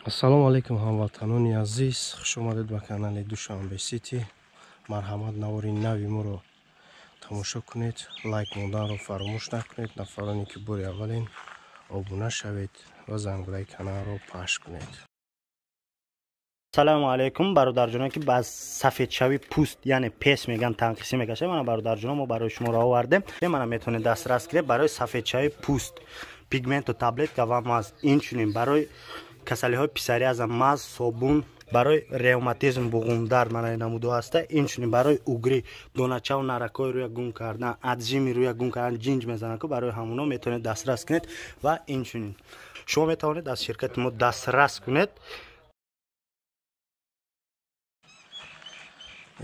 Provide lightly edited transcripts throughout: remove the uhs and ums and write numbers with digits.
Ассалому алайкум ҳамватанони азиз, хуш омадед ба канали Душанбе Сити. Марҳамат, навори нави моро тамошо кунед, лайк монданро фаромӯш накунед. Нафароне ки бори аввалин обуна шавед ва зангулаи каналро пахш кунед. Салому алайкум бародарҷоно, ки ба сафедшавии пӯст, яъне пес меган, танқисӣ мекашад. Мана бародарҷоно, мо барои шумо ро овардем. Мана метавонед дастрас кунед барои сафедшавии пӯст, пигменту таблетка ва маз. Инчунин барои касалиҳои псориаза маз, собун, барои ревматизм, буғумдард, мана намудо ҳаста. Инчунин барои угри, доначаву наракҳои рӯя гум кардан, аджими рӯя гум кардан, ҷинҷ мезананд, ку барои ҳамуно метавонед дастрас кунед. Ва инчунин шумо метавонед аз ширкати мо дастрас кунед.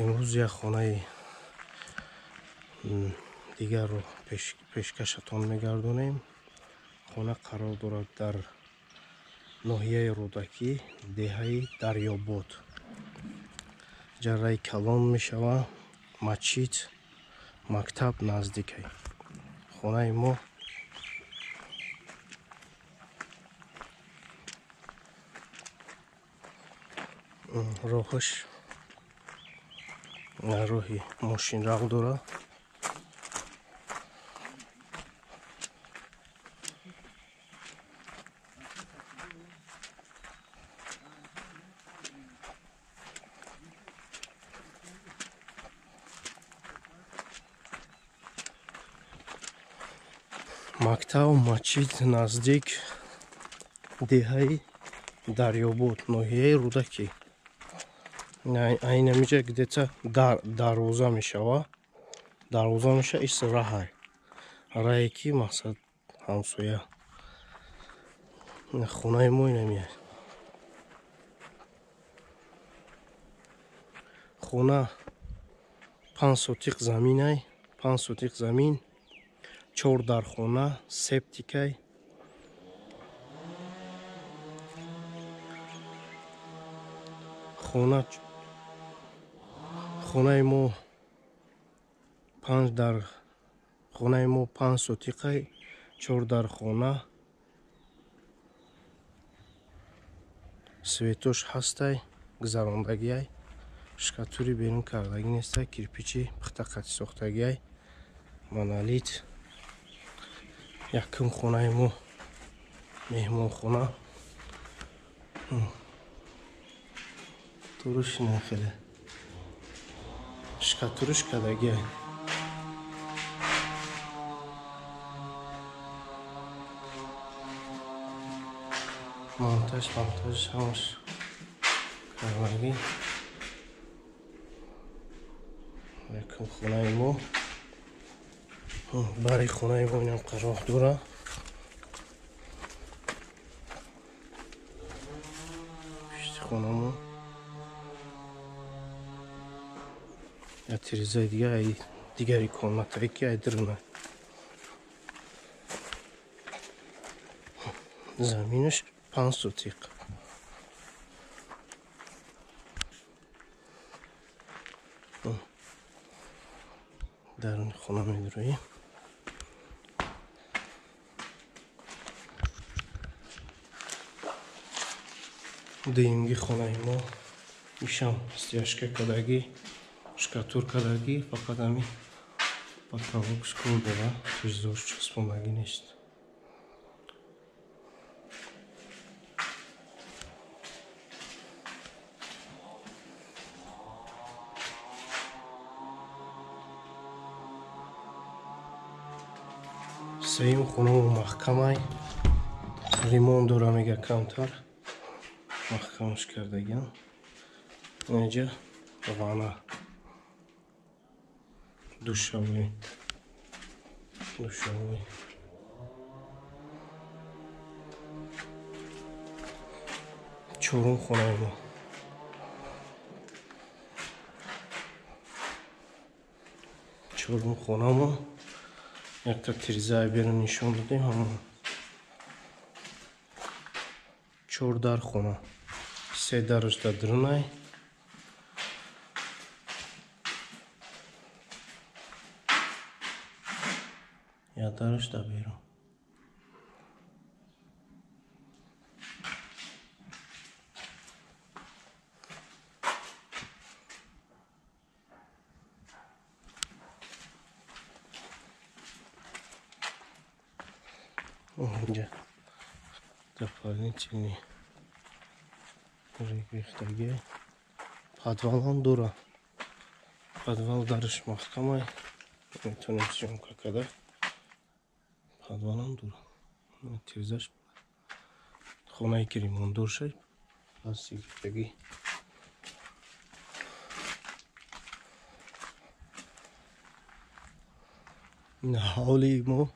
Имрӯз як хонаи дигарро пешкашатон мегардонем. Хона қарор дорад дар ноҳияи Рӯдакӣ, деҳаи Дарёбод. Ҷарраи калон мешавад, масҷид, мактаб наздикай. Хонаи мо роҳаш роҳи мошинрав дорад. Мактаб, масҷид наздик, деҳаи Дарёбод, ноҳияи Рӯдакӣ. Айнамиҷа где-то дарвоза мешава. Дарвоза меша, ис раҳай. Раҳе ки мақсад ҳамсоя. Хонаи мо инамия. Хона 5 сотиқ заминай, 5 сотиқ замин, 4 дархона, септикай. Хонаи мо 5 дар хонаи мо 5 сотиқай, 4 дархона, светош ҳастай, гузарондагиай, шкатури берун кардагӣ нестай, кирпичи пухта қатӣ сохтагиай, монолит. Якум хонаи мо меҳмонхона. Туруш нахеле шкатуруш кардагиай. Монтаж ҳамаш кардагӣ. Якум хонаи мо. Бари хонаи мо инам роҳ дора. Пишти хонамо як тирезаи дига, дигари комнатае ки ай дурна. Заминаш 5 сотиқ. Даруни хона медуроем. Дуюмги хонаи мо ишам стяжка кардагӣ, шкатур кардагӣ, фақат ҳамин потолок школ дора, чиздош часпондагӣ нест. Сеюм хонамо маҳкамай, ремонт дора мега камтар, маҳкамаш кардагиам. Инҷа вана, душавой. Чорум хонаи мо. Чорум хонамо якта тирезаи берун нишон додем, ҳамон 4 дар хона, 3 дараш дар дурунай, як дараш дар берун. Инҷа дополнительный рехтаги. Подвалам дора. Подвал дарш маҳкамай. Метавонем съёмка карда. Подвалам дора. Тирезаш хонае ки ремонтдор шад, пас гирифтагӣ. Ин ҳавлии мо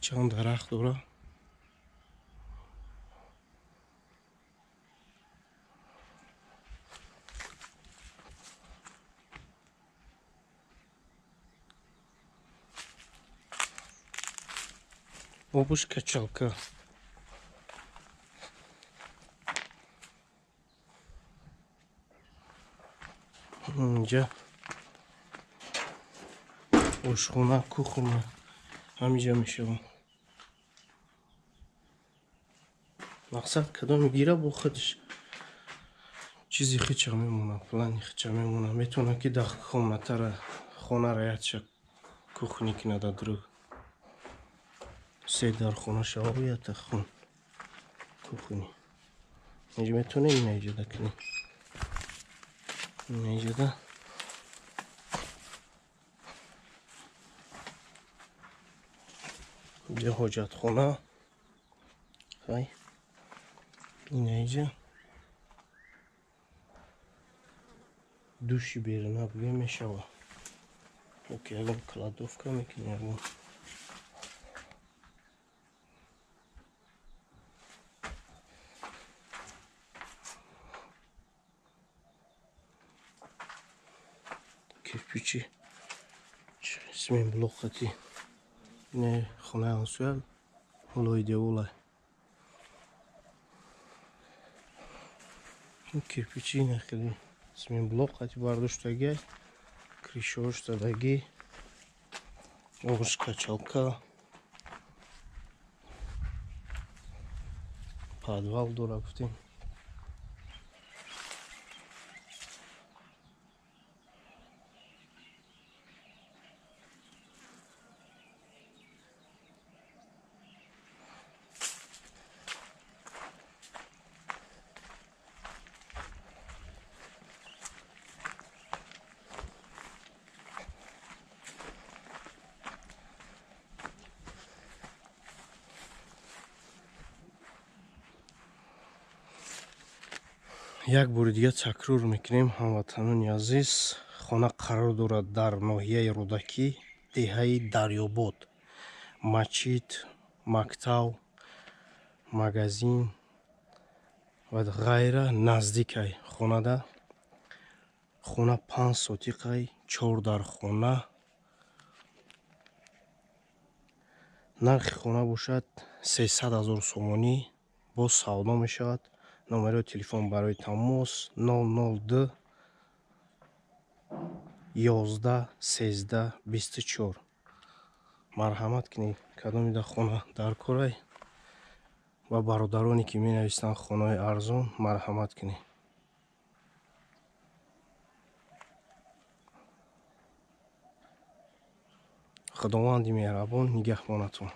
чанд дарахт дора. Обуш качалка. Инҷа ошхона, кухня ҳамиҷа мешавад. Мақсад кадоми гира бо худаш чизи хича мемонад, плани хича мемонад. Метавонад ки дар комнатара хонара якча кухни кунад, друг се дар хона шава, ята хун кухни. Инҷа метавонем ина иҷода кунем. Ина иҷода инҷа ҳоҷатхона. Хай ина иҷа души беруна бигӯем мешава. Оки ягон кладовка мекунем, ягон кирпичи смен блокати. Ина хонаи ҳамсоя ҳолои девола. Ин кирпичи ина хеле смен блок қати бардоштагӣ, кришош задагӣ, оғуш качалка, подвал дора гуфтем. Як бори дига такрор мекунем, ҳамватанони азиз, хона қарор дорад дар ноҳияи Рӯдакӣ, деҳаи Дарёбод. Масҷид, мактаб, магазин ва ғайра наздикай хонада. Хона 5 сотиқай, 4 дар хона. Нархи хона бошад 300 000 сомонӣ, боз савдо мешавад. Номерои телефон барои тамос 002 11 13 24. Марҳамат кунед, кадоми дар хона дар корай ва бародароне ки менависанд хонаҳои арзон, марҳамат кунед. Худованди меҳрабон нигаҳбонатон.